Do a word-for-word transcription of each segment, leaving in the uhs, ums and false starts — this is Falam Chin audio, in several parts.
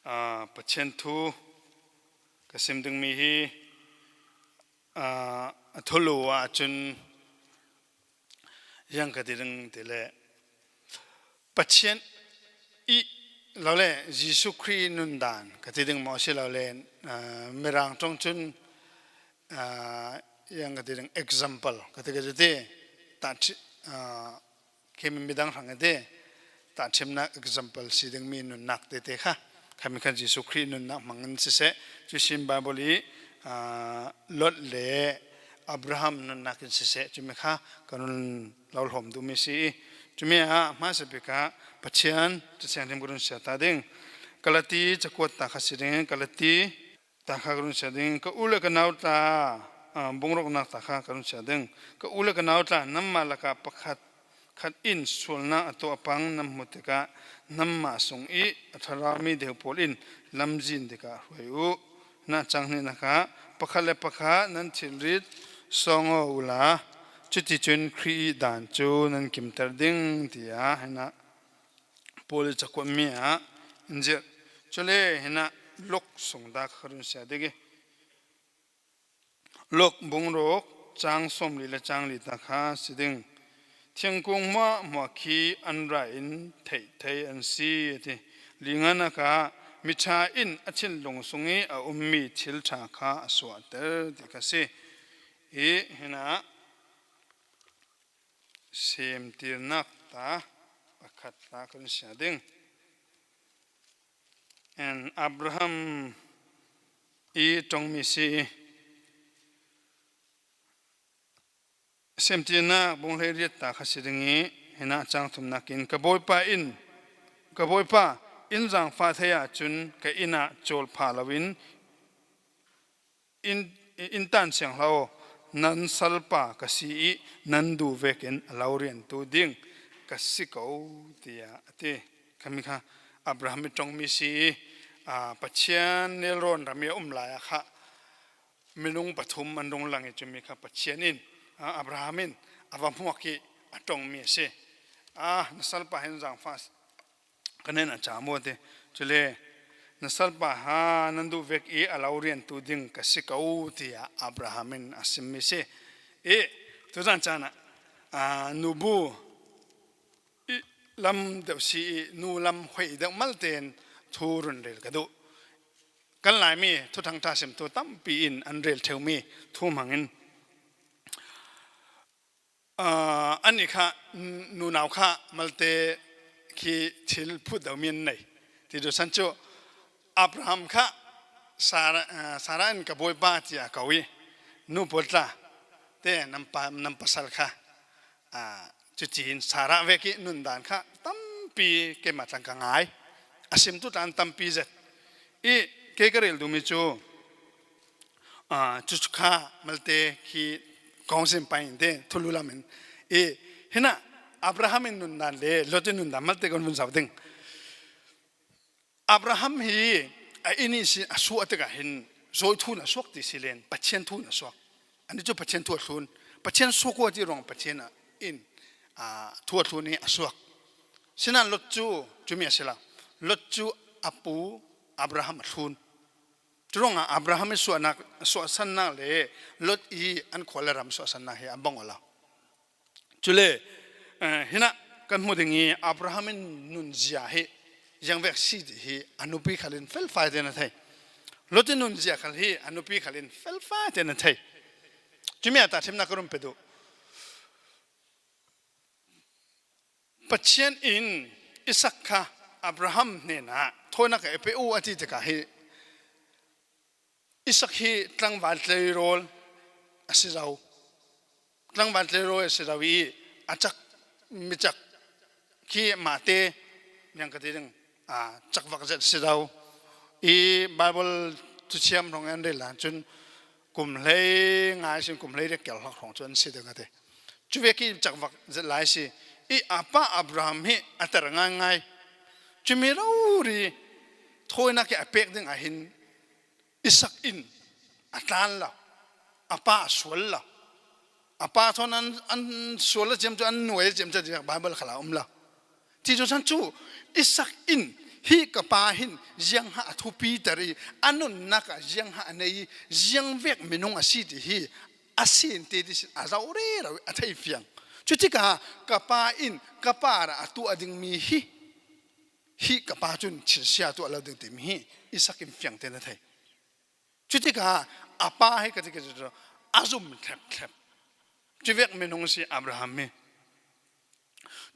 Aa, Pathian thu ka sim ding mi hi, aa, a thulu ah cun ziang ka ti ding ti le Pathian i lo le Jesuh Khrih nundan ka ti ding maw si lo le, aa, Mirang ṭong cun, aa, ziang ka ti ding example ka ti ka ti, tahṭhi-, aa, khi mi midang hrang i ti tahṭhimnak example si dingmi nunnak tete kha khami kha Jesuh Khrih nunnak hmangin siseh, cuihsin Bible i, aa, Lot le Abraham nunnak in siseh, cumi kha ka nun lo hlawm duhmi si i, cumi ah hmaisa bik ah Pathian Cathiang ṭim ka run sia ta ding. Kalati cakuat ta kha si ding, Kalati ta kha ka run sia ding. Ka u le ka nau tla, aa, bungruknak ta kha ka run sia ding. Ka u le ka nau tla, nanmah lakah pakhat khat in sualnak a tuah a pang nan hmuh tikah, nanmah sung i a thlarau mi deu pawl in lamzin tikah hruai u. Hinah cang hnihnak ah pakhat le pakhat nan thilrit sawng aw ula, cuticun Khrih i dan cu nan kimter ding, tiah hinah Paul i cakuatmi ah in zirh. Cule hinah Luk sung ta kha ka run sia ding i, Luk bungruk cang sawmli le cang li ta kha si ding. Thingkung hmuahhmuah khi an ra in theih thei an si, a ti. Linganak ah miṭha in a thinlung sung i a ummi thil ṭha kha a suahter ti kha si. I hinah semtirnak ta pakhat ta kan sia ding. And Abraham i ṭongmi si. Semtirnak bung hleiriat ta kha si ding i, hinah cang thumnak in, ka bawipa in, ka bawipa in zaangfah thei ahcun ka inn ah cawl phah loin, in, in tan siang hlah aw, nan salpa ka si i nan duh vekin a lo riantu ding ka si ko, tiah a ti. Khami kha Abraham i ṭongmi si i, aa, Pathian nelrawn ram i a um lai ah kha minung pathum an rung lang i, cumi kha Pathian in, aa, Abraham in a va hmuak i a ṭongmi a si. Aa, na salpa hin zaangfah ka nen a ca maw ti. Cule na salpa ha nan duh vek i a lo riantu ding ka si ko, tiah Abraham in a simmi si. I tuzan caan ah, aa, nubu i lam deuh si i nu lam hoih deuh malte in thu run rel ka duh. Kan Laimi thuthang ṭha simtu tampi in an rel ṭheumi thu hmangin, aa, annih kha, n-, nunau kha malte khi thil phut deuhmi an nei. Ti duhsan cu Abraham kha Sarah, aa, Sarah in ka bawipa tiah a ko i, nu pawl tla te nan pa, nan pasal kha, aa, cutiin Sarah vek i nundan kha tampi keimah tlang ka ngai. A simtu tla an tampi zet i, kei ka rel duhmi cu, aa, cucu kha malte khi kong sin pai in te thulu lam in i, hinah Abraham in nundan le Lot in nundan malte kan vun zau ding. Abraham hi a inn ihsin a suah tikah hin zawi thu na suak ti si len Pathian thu na suak. Ani cu Pathian thu a thlun. Pathian suak aw ti ruang Pathian ah in, aa, thu a thlun i a suak. Sinain Lot cu cumi a si lo. Lot cu a pu Abraham a thlun. Curuangah Abraham i suahnak, suahsannak le Lot i an khua le ram suahsannak hi a bang aw lo. Cule, eh, hinah kan hmu ding i Abraham in nunzia hi ziangvek si ti hi a nupi khal in felfai tein a thei. Lot in nunzia khal hi a nupi khal in felfai tein a thei. Cumi ah tahṭhimnak ka run pe duh. Pathian in Isak kha Abraham hnenah thawinak a pe u a ti tikah hi Isak hi tlangval tleirawl a si zo. Tlangval tleirawl a si zo i a cak, mi cak khi mahte, niang ka ti ding, aa, cakvak zet a si zo. I Bible thuciam hrawng an rel lai cun kum hlei ngai sin kum hlei riak kel hlak hrawng cu an si ding a ti. Cuvek i cakvak zet lai si i a pa Abraham hi a ter ngaingai. Cumi rori thawinak i a pek ding ah hin Isak in a tlan lo, a pa a sual lo, a pa thawn an, an sual a ciam cu an nuai a ciam cu Bible khal ah a um lo. Ti cu chan cu Isak in Hih ka pa hin ziang hah a thupiter i, a nunnak ah ziang hah a nei i, ziang vek minung a si ti hi a sinte dih sin a zau rero i a thei fiang. Cutikah ka pa in ka par ah a tuah ding mi hi, hih ka pa cun thilsia tuah lo ding timi hi Isak in fiang tein a thei. Cutikah a pa hi ka ti ka ti a zum thlep thlep. Cuvek minung si Abraham hi.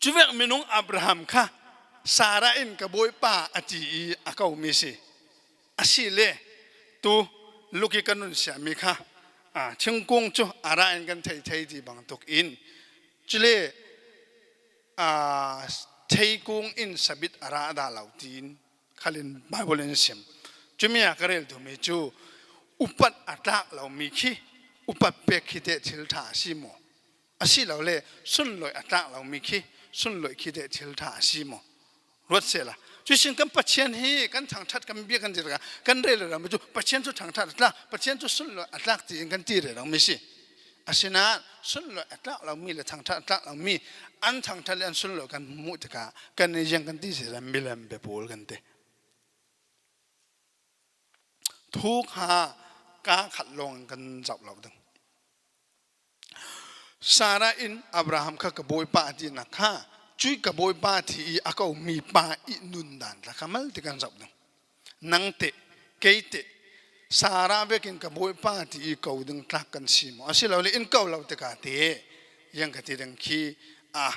Cuvek minung Abraham kha Sarah in ka bawipa a ti i a ko mi si. A si le tu Luki ka nunsiami kha, a, thingkung cu a ra in kan thei thei ti bangtuk in, cule, a, theikung in sabit a ra dah lo tiin khalin Bible in sim. Cumi a ka rel duhmi cu upat a tlak lomi khi upat pek khi teh thil ṭha a si maw? A si lo le sunlawih a tlak lomi khi sunlawih khi teh thil ṭha a si maw? Ruat sehla. Cuihsin kan Pathian hi kan thangṭhat kan bia kan dirka kan rel rero mi cu Pathian cu thangṭhat a tlak, Pathian cu sunlawih a tlak tiin kan ti rero mi si. Asinain sunlawih a tlak lomi le thangṭhat a tlak lomi an thangṭhat le an sunlawih kan hmuh tikah kan i ziang kan ti si le milem bia pawl kan ti. Thu kha ka khat lawng in kan zoh lo ding. Sarah in Abraham kha ka bawipa a tinak kha, cuih ka bawipa ti i a ko mi pa i nundan tla kha malte kan zoh ding. Nang teh, kei teh, Sarah vekin ka bawipa ti i ko ding tlak kan si maw? A si lo le in ko lo tikah te, ziang ka ti ding khi, a,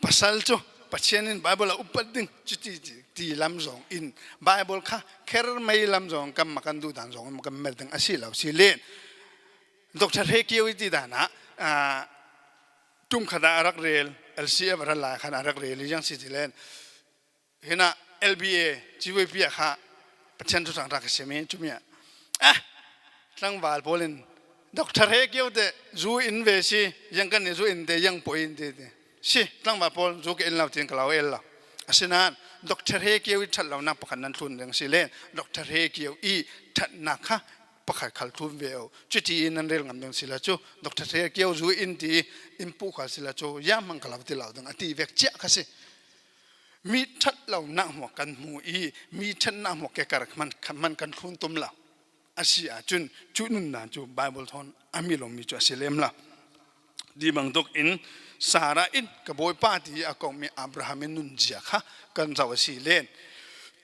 pasal cu Pathian in Bible a upat ding cuti ti, ti lam zong in Bible kha kher mai lam zong kan ma kan duhdan zong in ma kan mer ding a si lo si len. Doctor He Kio i ti dan ah, a, tum khat ah a rak rel, L C F a ral lai khan a rak rel i ziang si ti len. Hinah L B A, G Y P ah kha Pathian thuthang ṭha ka sim i, cumi ah, ah, tlangval pawl in, Doctor He Kio te zu in ve si, ziang kan i zu in te, ziang poi in te, te. Si, tlangval pawl zu ka in lo tiin ka lo el lo. Asinain, Doctor He Kio i ṭhat lonak pakhat nan thlun ding si le, Doctor He Kio i ṭhatnak kha pakhat khal thlun ve uh. Cuti in nan rel ngam ding si la cu, Doctor He Kio zu in ti in puh khal si la cu, ziang hmang ka lo ti lo ding, a ti vek ciah kha si. Mi ṭhat lonak hmuak kan hmu i, mi ṭhatnak hmuak ke kar hman, hman kan thlun tum lo. A si ahcun, cu nundan cu Bible thawn a mi lomi cu a si lem lo. Di bangtuk in Sarah in ka bawipa ti a komi Abraham in nunzia kha kan zoh a si len.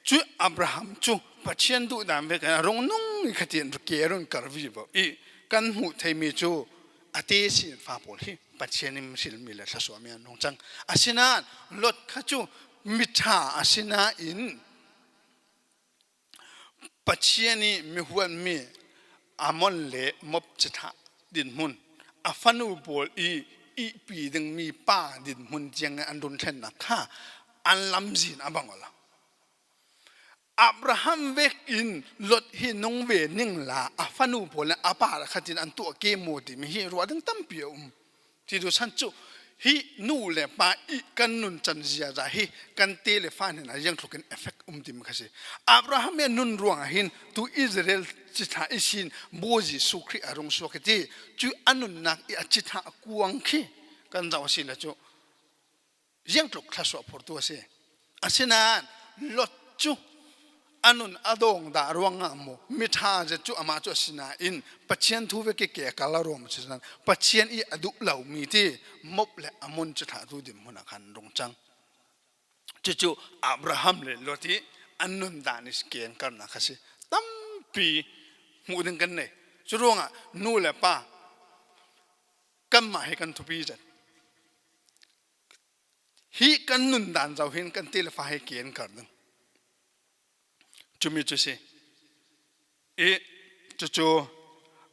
Cu Abraham cu Pathian duhdan ve kan a rung nung i khatin ke run kar vivo i kan hmuh theimi cu a te sin fa pawl hi Pathian in silmi le thluasuahmi an rung cang. Asinain Lot kha cu miṭha a si nain Pathian i mihuatmi Ammon le Moab cithlah dinhmun, a fanu pawl i ihpi dingmi pa dinhmun tiang an run thlennak kha an lamzin a bang awla. Abraham vekin Lot hi nung ve ning la, a fanu pawl le a pa le khatin an tuah ke maw timi hi ruah ding tampi a um. Ti duhsan cu hi nu le pa i kan nuncan ziaza hi kan te le fa hnenah ziangtlukin effect um timi kha si. Abraham i a nun ruangah hin tu Israel cithlah ihsin Bawi Jesuh Khrih a rung suak i ti cu a nunnak i a cithlah kuang khi kan zoh a si le cu ziangtluk thluasuah phurtu a si. Asinain Lot cu a nun a dawng dah ruangah maw, miṭha zet cu amah cu a si nain Pathian thu vek i ke a kal a ruang a si nain Pathian i a duh lomi ti Moab le Ammon cithlahtu dinhmun ah khan rung cang. Cucu Abraham le Lot i an nundan i ken karnak kha si. Tampi hmuh ding kan nei. Cu ruangah nu le pa kanmah hi kan thupi zet. Hi kan nundan zo hin kan te le fa hi ken kar ding. Cumi cu si. I cucu,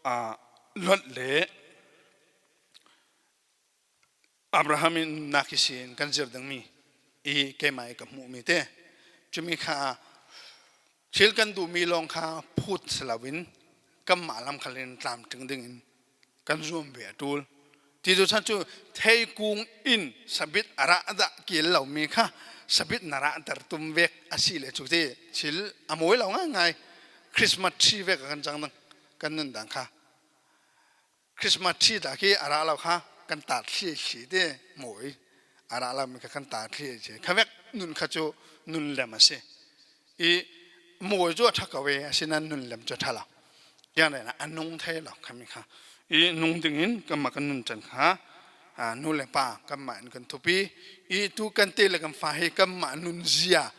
a, Lot le Abraham in nunnak ihsin kan zir dingmi i keimah i ka hmuhmi te. Cumi kha thil kan duhmi lawng kha phut si loin kanmah lam khalin tlamtling dingin kan zuam ve a ṭul. Ti duhsan cu theikung in sabit a rah dah kil lomi kha sabit na rahter tum vek a si le cu ti thil a mawi lo ngaingai. Christmas tree vek a kan cang dang kan nundan kha. Christmas tree dah khi a rah lo kha kan tar thliaithli ti mawi. A rah lomi kha kan tar thliaithli. Kha vek nun kha cu nun lem a si. I mawi cu a ṭha ko e, asinain nun lem cu a ṭha lo. Ziangtin a nung thei lo khami kha. I nung dingin kanmah ka nuncan kha, aa, nu le pa kanmah in kan thupi. I tu kan te le kan fa hi kanmah nunzia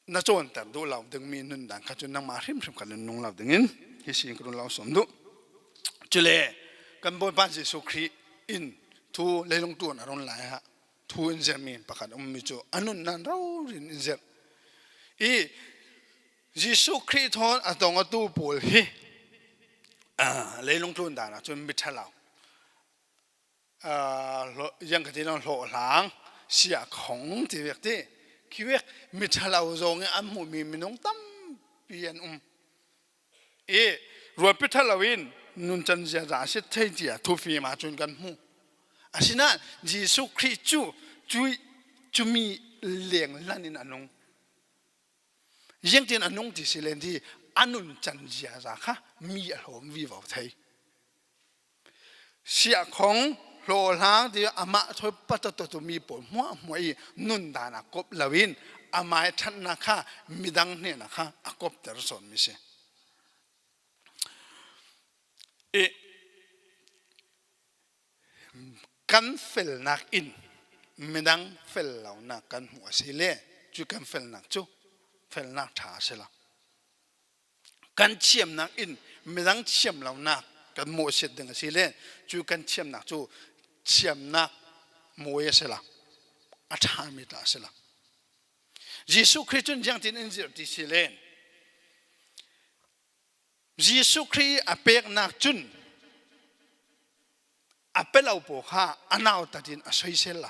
na cawnter duh lo dingmi nundan kha cu nangmah hrimhrim kha nun nung lo dingin hi si in ka run lo sawm duh. Cule kan Bawipa Jesuh Khrih in thu leilung tlun a run lai ah thu in zirmi pakhat a ummi cu a nunnak rori in in zirh. I Jesuh Khrih thawn a tong a tu pawl hi, aa, leilung tlun dan ah cun mi ṭha lo, aa, hlawh, ziang ka ti lo, hlawhhlang, siahkhong ti vek ti, khi vek mi ṭha lo zong in an hmuhmi minung tampi an um. I rualpi ṭha lo in nuncan ziaza a si thei tiah thufim ah cun kan hmu. Asinain Jesuh Khrih cu cui, cumi leng hlan in a nung. Ziangtin a nung ti si len ti, a nuncan ziaza kha mi a hlawm vivo thei. Siahkhong, hlawhhlang ti amah thawi patatotu mi pawl hmuahhmuah i nundan a kop lo in amai ṭhatnak kha midang hnenah kha a kopter sawnmi si. I kan felnak in midang fel lonak kan hmuh a si le, cu kan felnak cu felnak ṭha a si lo. Kan thiamnak in midang thiam lonak kan mawhsiat ding a si le, cu kan thiamnak cu thiamnak mawi a si lo, a ṭhami tla a si lo. Jesuh Khrih cun ziangtin in zirh ti si len, Jesuh Khrih a peknak cun a pe lo pawl kha a nautat in a soisel lo.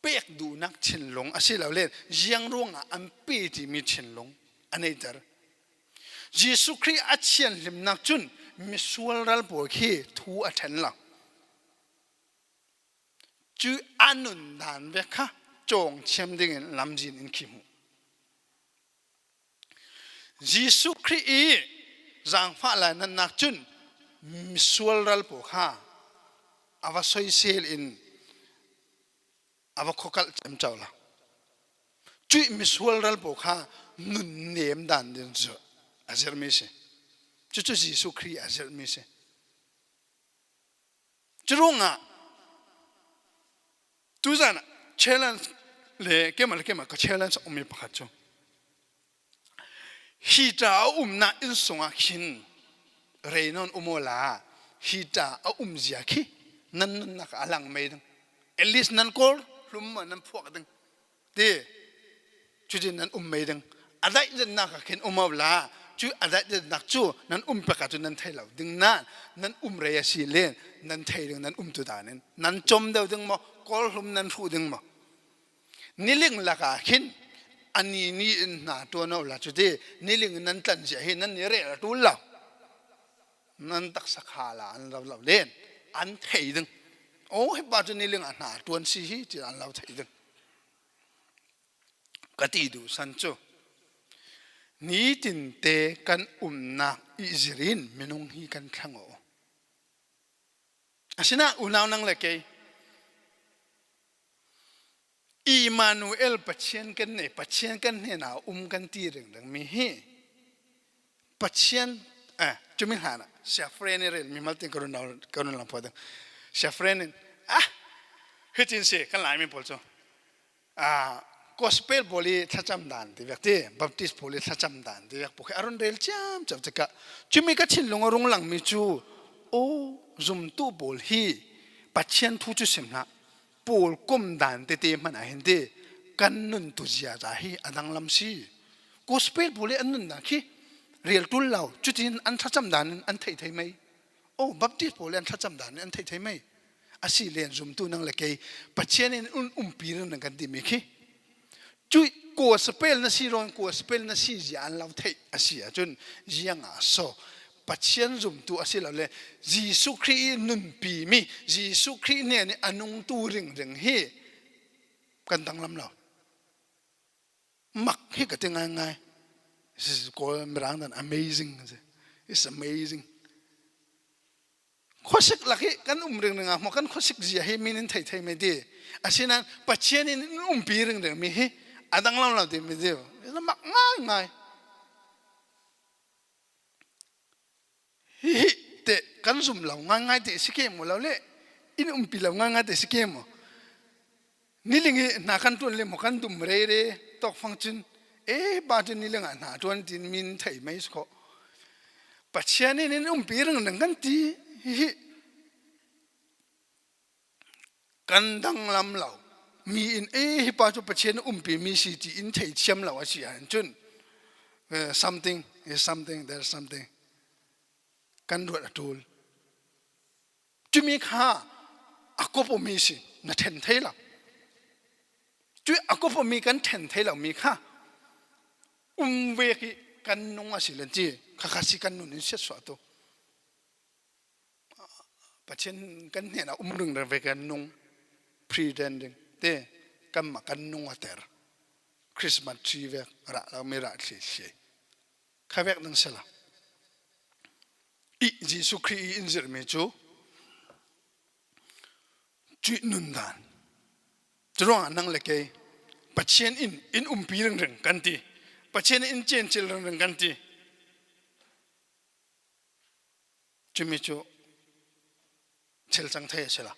Pek duhnak thinlung a si lo le, ziang ruangah an pe timi thinlung a neiter. Jesuh Khrih a thianhlimnak cun misual ral pawl khi thu a ṭhen lo. Cu a nundan vek kha cawngthiam dingin lamzin in khi hmuh. Jesuh Khrih i zaangfah lainatnak cun misual ral pawl kha a va soisel in a va khuakalh ciamco lo. Cuih misual ral pawl kha nunnem dan ding cu a zirhmi si. Cucu Jesuh Khrih a zirhmi si. Curuangah tuzan ah challenge le keimah le keimah ka challenge a ummi pakhat cu, hi ta a umnak inn sungah khin rei nawn um awla, hi ta a umzia khi nan nunnak ah a lang mei ding. At least nan kawl hlum maw nan phuak ding ti. Cutin nan um mei ding. A daih zetnak ah khin um awla, cu a daih zetnak cu nan um pek ah cu nan thei lo ding nain, nan um rei a si len nan thei ding, nan umtu dan in nan com deuh ding maw, kawl hlum nan hruh ding maw? Niling lakah khin a ni ni in hna ṭuan awla, cuti niling in nan tlanzia hi nan ni rel a ṭul lo. Nan taksa kha la an lo lo len an thei ding. Aw, hi pa cu niling ah hna ṭuan si hi, ti an lo thei ding. Ka ti duhsan cu, nitinte kan umnak i zir in minung hi kan thleng aw. Asinain unau nang le kei, Immanuel Pathian kan nei, Pathian kan hnenah a um kan ti ringringmi hi Pathian, eh, cumi hlanah Sia Fren i relmi malte ka run lo, ka run lo phuah ding. Sia Fren in, ah, hitin si kan Laimi pawl cu, ah, gospel pawl i thlacam dan ti vek ti, Baptist pawl i thlacam dan ti vek pawl khi a run rel ciamco tikah, cumi ka thinlung a rung langmi cu, aw, zumtu pawl hi Pathian thu cu sim hlah. Pawl kom dan tete hmanh ah hin ti kan nun tu ziaza hi a danglam si. Gospel pawl i an nunnak hi rel ṭul lo, cutin an thlacam dan in an theih thei mei. Oh, Baptist pawl i an thlacam dan in an theih thei mei. A si len zumtu nang le kei Pathian in un umpi ringring kan timi khi cuih gospel na si rawn gospel na si zia an lo theih a si ahcun, ziangah so Pathian zumtu a si lo le Jesuh Khrih i nunpi mi, Jesuh Khrih hnen i a nungtu ringring hi kan danglam lo. Mak hi ka ti ngaingai. Kawl Mirang dan amazing. It's amazing. Khuasik lak hi kan um ringring a maw, kan khuasik zia hi mi in thei thei mai ti. Asinain Pathian in in umpi ringring mi hi a danglam lo ti mi ti. Na mak ngaingai. Hih teh kan zum lo ngaingai teh si ke maw, lo le in umpi lo ngaingai teh si ke maw. Niling hi hna kan tuan le maw, kan dum rere tawk fang cun, e, pa cun niling ah hna tuan tin min thei mai si khawh. Pathian in in umpi ringring kan ti. Hih kan danglam lo mi in, e, hi pa cu Pathian umpi mi si ti in thei thiam lo a si ahcun, eh, something is something, there's something. Kan ruat a ṭul. Cumi kha a kop awmi si, na ṭhen thei lo. Cui a kop awmi kan ṭhen thei lo mi kha um vek i kan nung a si len ti kha kha si kan nun in siatsuah tu. Pathian kan hnenah um ringring ve kan nung, pretending te kanmah kan nung a ter. Christmas tree vek rah lo mi rah thli thli. Kha vek nan si lo. I Jesuh Khrih i in zirhmi cu cuih nundan. Curuangah nang le kei Pathian in in umpi ringring kan ti. Pathian in in cencil ringring kan ti. Cumi cu thil cang thei a si lo.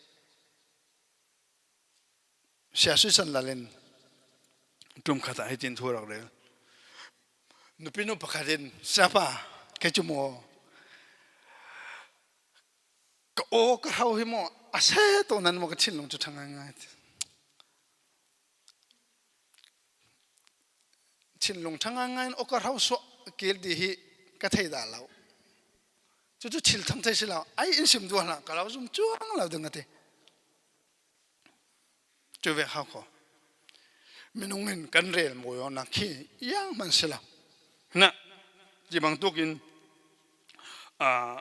Sia Susan Lal in ṭum khat ah hitin thu a rak rel. Nupi nu pakhat in, "Siapa, kei cu maw, ka aw ka hro hi maw a seh tawh nan maw ka thinlung cu ṭha ngaingai," ti. Thinlung ṭha ngaingai in aw ka hro suah kil ti hi ka thei dah lo. Cucu thil tham thei si lo, ai in sim duh hlah, ka lo zum cuang lo ding a ti. Cu vek hau kho. Minung in kan rel mawi awknak khi iang hman si lo. Hna, ci bangtuk in, aa,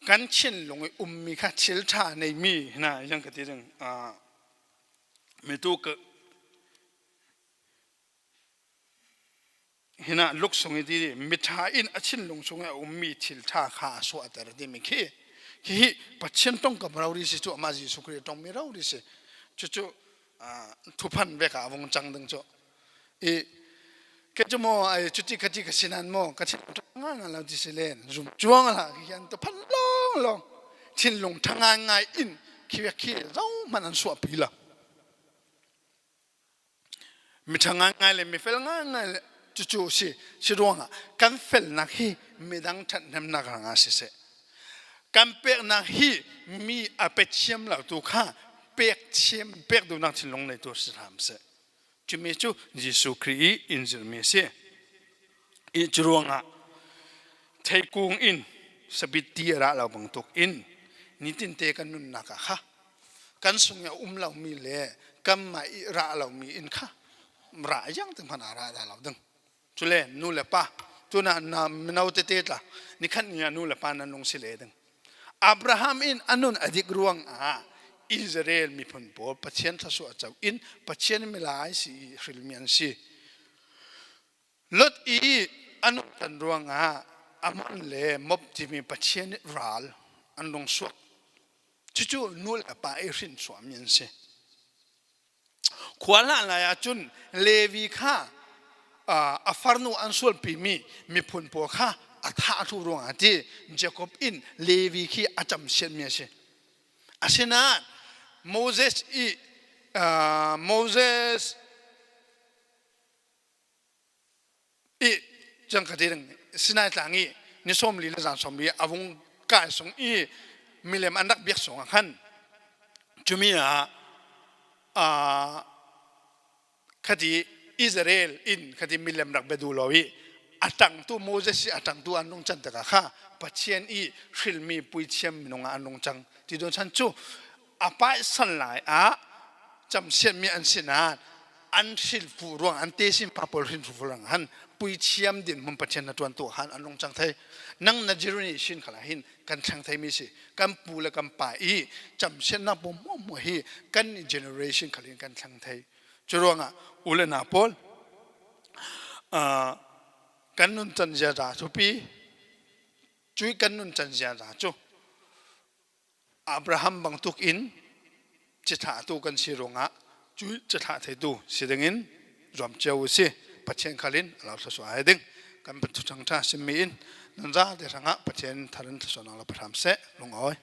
kan thinlung i ummi kha thil ṭha neimi hna, yang ka ti ding, aa, mi tu ka, Hinah luksung i ti, miṭha in a thinlung sung i a ummi thil ṭha kha a suahter timi khi, khi hi Pathian ṭongkam rori si cu, amah Jesuh Khrih ṭongmi rori si. Cucu, aa, thuphan vek ah a vung cang ding cu. I, kei cu maw, ai, cuti khati ka si nan maw, ka thinlung ṭha ngaingai lo ti si len, zum cuang a hlah, khi an thuphan lawnglawng. Thinlung ṭha ngaingai in khi vek khi zohman an suahpi lo. Mi ṭha ngaingai le mi fel ngaingai le cucu si, si ruangah kan felnak hi midang ṭhathnemnak hrangah siseh, kan peknak hi mi a pe thiam lo tu kha pek thiam, pek duhnak thinlung neitu si hram seh. Cumi cu Jesuh Khrih i in zirhmi a si. I curuangah theikung in sabitti a rah lo bangtuk in nitinte kan nunnak ah kha kan sung i a um lomi le kanmah i rah lomi in kha rah ziang te hmanh a rah dah lo ding. Cule nu le pa, tunah na mino tete tla, nikhat ni ah nu le pa nan lung si le ding. Abraham in a nun a dik ruangah Israel miphun pawl Pathian thluasuah co in Pathian milai si i hrilmi an si. Lot i a nuntan ruangah Ammon le Moab timi Pathian ral an rung suak. Cucu nu le pa i hrinsuahmi an si. Khua hlah lai ahcun Levi kha, aa, a farnu an sualpimi miphun pawl kha a thah a thluh ruangah ti Jacob in Levi khi a camsiatmi a si. Asinain Moses i, aa, Moses i, cang ka ti ding, Sinai tlang i ni sawmli le zan sawmli a vung kai sung i milem an rak biak sung ah khan, cumi ah, aa, khati Israel in khati milem rak bia duh lo i a ṭangtu, Moses i a ṭangtu an rung can tikah kha Pathian i hrilmi puithiam minung ah an rung cang ti duh chan cu a paihsan lai ah camsiatmi an si nain an hrilfuh ruang, an tesinfa pawl hrilfuh ruang han puithiam dinhmun Pathian hnaṭuan tu han an rung cang thei. Nang na generation khalah hin kan thleng theimi si. Kan pu le kan pa i camsiatnak pawl hmuahhmuah hi kan generation khal hin kan thleng thei. Curuangah u le nau pawl, aa, kan nuncan zia za thupi, Cuih kan nuncan ziaza cu Abraham bangtuk in cithlahtu kan si ruangah cuih cithlahtheitu si dingin zuam cio uh si. Pathian khal in a lo thluasuah hai ding. Kan Thuthang ṭha simmi in nan zate hrangah Pathian thar in thluasuahnak lo pe hram seh. Lungawi.